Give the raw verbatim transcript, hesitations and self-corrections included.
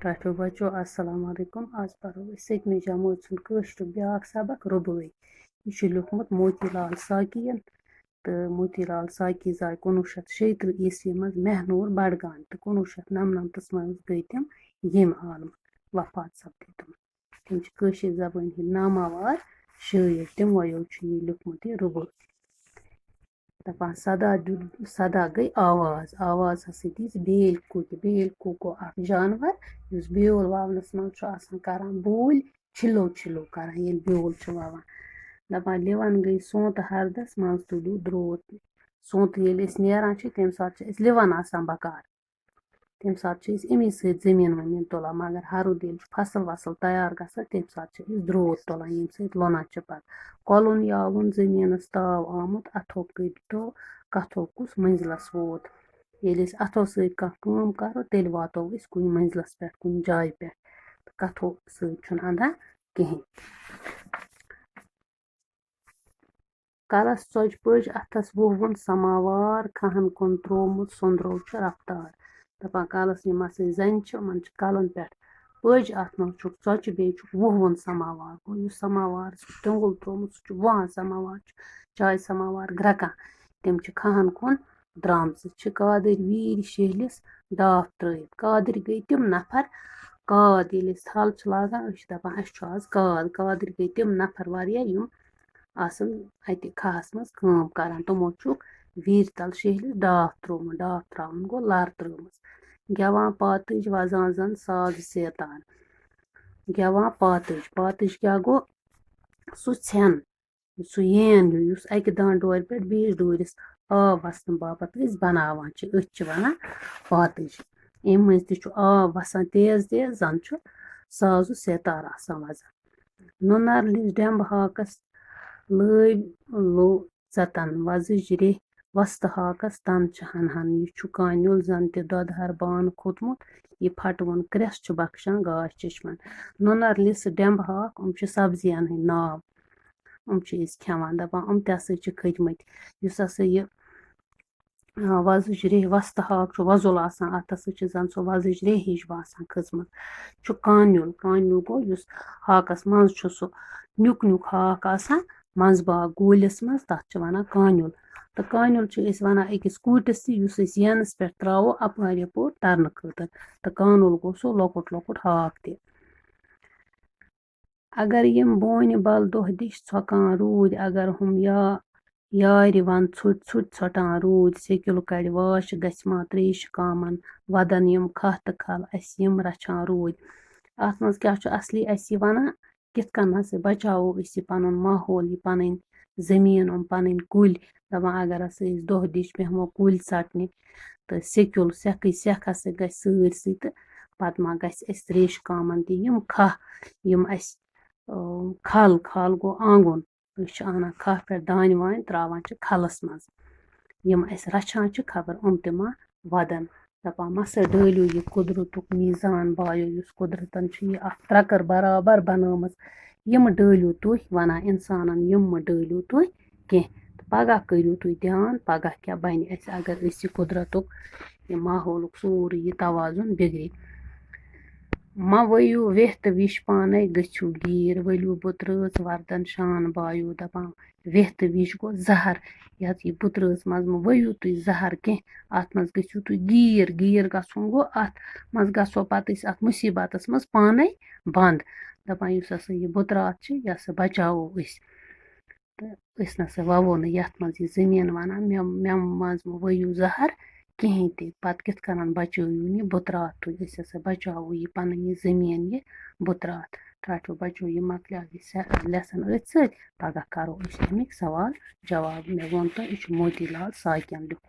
ٹاٹھیو بچو، السلام علیکم۔ آز پرو أسۍ سٔتمہِ جمٲژ ہُنٛد کٲشرُک بیٛاکھ سبق، رُبٲے۔ یہِ چھُ لیوٗکھمُت موتی لال ساقی یَن۔ تہٕ موتی لال ساقی زاے کُنوُہ شیٚتھ شیٚیہِ ترٕٛہ عیسوی منٛز مہنور بڈگام، تہٕ کُنوُہ شیٚتھ نَمنَمتَس منٛز گٔے تِم ییٚمہِ عالمہٕ، وفات سپدے تِم۔ تِم چھِ کٲشِر زبٲنۍ ہٕنٛدۍ ناماوار شٲعر۔ تِمویو چھُ یہِ لیوٗکھمُت، یہِ رُبٲے۔ دَپان صدا دیُت، صدا گٔے آواز، آواز ہسا دِژ بیلۍ کوکہِ۔ بیلۍ کوکو اکھ جانور، یُس بیول وَونَس منٛز چھُ آسان کران بوٗلۍ، چھِلو چھِلو کران، ییٚلہِ بیول چھُ وَوان۔ دَپان لِوَن گٔے سونتہٕ ہردَس، منٛز تُلیو درٛوت۔ سونتہٕ ییٚلہِ أسۍ نیران چھِ، تَمہِ ساتہٕ چھِ أسۍ لِوَن آسان بَکار۔ تَمہِ ساتہٕ چھِ أسۍ اَمی سۭتۍ زٔمیٖن ؤمیٖن تُلان، مگر ہرُد ییٚلہِ چھُ فصل وصل تیار گژھان، تَمہِ ساتہٕ چھِ أسۍ درٛوت تُلان، ییٚمہِ سۭتۍ لونان چھِ پَتہٕ۔ کۄلُن یاوُن زٔمیٖنَس تاو آمُت، اَتھو کٔڑۍ تو کَتھو کُس مٔنزلَس ووت۔ ییٚلہِ أسۍ اَتھو سۭتۍ کانٛہہ کٲم کَرو، تیٚلہِ واتو أسۍ کُنہِ مٔنزلَس پٮ۪ٹھ، کُنہِ جایہِ پٮ۪ٹھ۔ تہٕ کَتھو سۭتۍ چھُنہٕ اَندان کِہیٖنۍ۔ کَلَس ژۄچہِ پٔج اَتھَس وُہ وُن سَماوار، کھَہَن کُن ترٛوومُت سۄنٛدرو چھُ رفتار۔ دَپان کَلَس یِم ہسا زَنہِ چھِ، یِمَن چھِ کَلَن پٮ۪ٹھ پٔج، اَتھ منٛز چھُکھ ژۄچہِ، بیٚیہِ چھُکھ وُہ وُن سَماوار۔ گوٚو یُس سَماوار چھُکھ توٚنٛگُل ترٛوومُت، سُہ چھُ وُہَن سَماوار، چھُ چایہِ سَماوار گرٛٮ۪کان۔ تِم چھِ کھَہَن کُن درٛامژٕ۔ چھِ کادٕرۍ ویٖرۍ شیہلِس ڈاپھ ترٛٲوِتھ۔ کادٕرۍ گٔے تِم نفر، کاد ییٚلہِ أسۍ تھل چھِ لاگان، أسۍ چھِ دَپان، اَسہِ چھُ آز کاد۔ کادٕرۍ گٔے تِم نفر واریاہ، یِم آسان اَتہِ کھَہَس منٛز کٲم کران۔ تِمو چھُکھ ویٖرۍ تَل شیہلِس ڈاپھ ترٛوومُت۔ ڈاپھ ترٛاوُن گوٚو لَر ترٛٲومٕژ۔ گٮ۪وان پاتٕج، وَزان زَن ساز سیتان۔ گٮ۪وان پاتٕج۔ پاتٕج کیٛاہ گوٚو؟ سُہ ژھٮ۪ن، سُہ یین ہیوٗ، یُس اَکہِ دانہِ ڈورِ پٮ۪ٹھ بیٚیِس ڈوٗرِس آب وَسنہٕ باپتھ أسۍ بَناوان چھِ، أتھۍ چھِ وَنان پاتٕج۔ اَمہِ مٔنٛزۍ تہِ چھُ آب وَسان تیز تیز، زَن چھُ سازُ سیتار آسان وَزان۔ نُنَر لِس ڈٮ۪مبہٕ ہاکَس لٲوۍ لو ژَتَن، وَزٕج ریٚہہ وَستہٕ ہاکَس تَن چھِ ہَن ہَن۔ یہِ چھُ کانیُل زَن تہِ دۄدٕ ہَر بانہٕ کھوٚتمُت، یہِ پھَٹوُن کرٛٮ۪س چھُ بخشان گاش چشمَن۔ نُنَر لِس ڈٮ۪مبہٕ ہاکھ، یِم چھِ سبزیَن ہٕنٛدۍ ناو۔ یِم چھِ أسۍ کھٮ۪وان، دَپان یِم تہِ ہسا چھِ کھٔتۍ مٕتۍ۔ یُس ہسا یہِ، آ، وۄزٕج ریٚہہ، وۄستہٕ ہاکھ چھُ وۄزُل آسان، اَتھ ہسا چھِ زَن سۄ وۄزٕج ریٚہہ ہِش باسان کھٔژمٕژ۔ چھُ کانیُل، کانیُل گوٚو یُس ہاکَس منٛز چھُ سُہ نیُک نیُک ہاکھ آسان، منٛزٕ باگ گوٗلِس منٛز، تَتھ چھِ وَنان کانیُل۔ تہٕ کانیُل چھِ أسۍ وَنان أکِس کوٗٹِس تہِ، یُس أسۍ یَنَس پٮ۪ٹھ ترٛاوو اَپٲرۍ یَپٲرۍ تَرنہٕ خٲطرٕ۔ تہٕ کانُل گوٚو سُہ لۄکُٹ لۄکُٹ ہاکھ تہِ۔ اگر یِم بونہِ بل دۄہ دِش ژھۄکان روٗدۍ، اگر ہُم یا-، یارِ وَن ژھُٹۍ ژھُٹۍ ژھۄٹان روٗدۍ، سیٚکیُل کَڑِ واش گژھِ ما ترٛیشہِ کامَن، وَدَن یِم کھاہ تہٕ کھل اَسہِ یِم رَچھان روٗدۍ۔ اَتھ منٛز کیٛاہ چھُ اَصلی اَسہِ یہِ وَنان، کِتھ کٔنۍ ہسا بَچاوو أسۍ یہِ پَنُن ماحول، یہِ پَنٕنۍ زٔمیٖن، یِم پَنٕنۍ کُلۍ؟ دَپان اگر ہسا أسۍ دۄہ دِش بیٚہمو کُلۍ ژَٹنہِ، تہٕ سیٚکیُل، سیٚکٕے سیٚکھ ہسا گژھِ سٲرسٕے، تہٕ پَتہٕ ما گژھِ اَسہِ ترٛیشہِ کامَن تہِ یِم کھاہ، یِم اَسہِ، اۭں، کھل، کھل گوٚو آنٛگُن، أسۍ چھِ اَنان کھاہ پٮ۪ٹھ دانہِ وانہِ، ترٛاوان چھِ کھلَس منٛز۔ یِم اَسہِ رَچھان چھِ، خبر یِم تہِ ما وَدَن۔ دَپان، مَسا ڈٲلِو یہِ قُدرَتُک میٖزان بایو، یُس قُدرَتَن چھِ یہِ اَکھ ترٛکَر برابر بَنٲومٕژ۔ یِم ڈٲلِو تُہۍ، وَنان اِنسانَن، یِم مہٕ ڈٲلِو تُہۍ کینٛہہ۔ تہٕ پَگاہ کٔرِو تُہۍ دھیان، پَگاہ کیٛاہ بَنہِ اَسہِ، اگر أسۍ یہِ قُدرَتُک، یہِ ماحولُک سورُے یہِ توازُن بِگڑِ۔ مہ ؤیِو ویٚتھ تہٕ وِش پانَے، گٔژھِو گیٖر، ؤلِو بُترٲژ وَردَن شان بایو۔ دَپان، ویٚتھ تہٕ وِش گوٚو زَہر، یَتھ یہِ بُترٲژ منٛز مہ ؤیِو تُہۍ زَہر کینٛہہ، اَتھ منٛز گٔژھِو تُہۍ گیٖر۔ گیٖر گژھُن گوٚو اَتھ منٛز گژھو پَتہٕ أسۍ اَتھ مُصیٖبتَس منٛز پانَے بنٛد۔ دَپان، یُس ہسا یہِ بُترات چھِ، یہِ ہسا بچاوو أسۍ۔ تہٕ أسۍ نہ سا وَوو نہٕ یَتھ منٛز یہِ زٔمیٖن، وَنان، مےٚ، مےٚ منٛز مہٕ ؤیِو زَہر کِہیٖنۍ تہِ۔ پَتہٕ کِتھ کٔنۍ بَچٲیِو یہِ بُترات تُہۍ؟ أسۍ ہسا بَچاوو یہِ پَنٕنۍ یہِ زٔمیٖن، یہِ بُترات۔ ٹاٹھیو بچو، یہِ مۄکلیو یہِ سے-، lesson أتھۍ سۭتۍ۔ پَگاہ کَرو أسۍ اَمِکۍ سوال جواب۔ مےٚ ووٚن تۄہہِ، یہِ چھُ موتی لال ساقیَن لیوٚکھمُت۔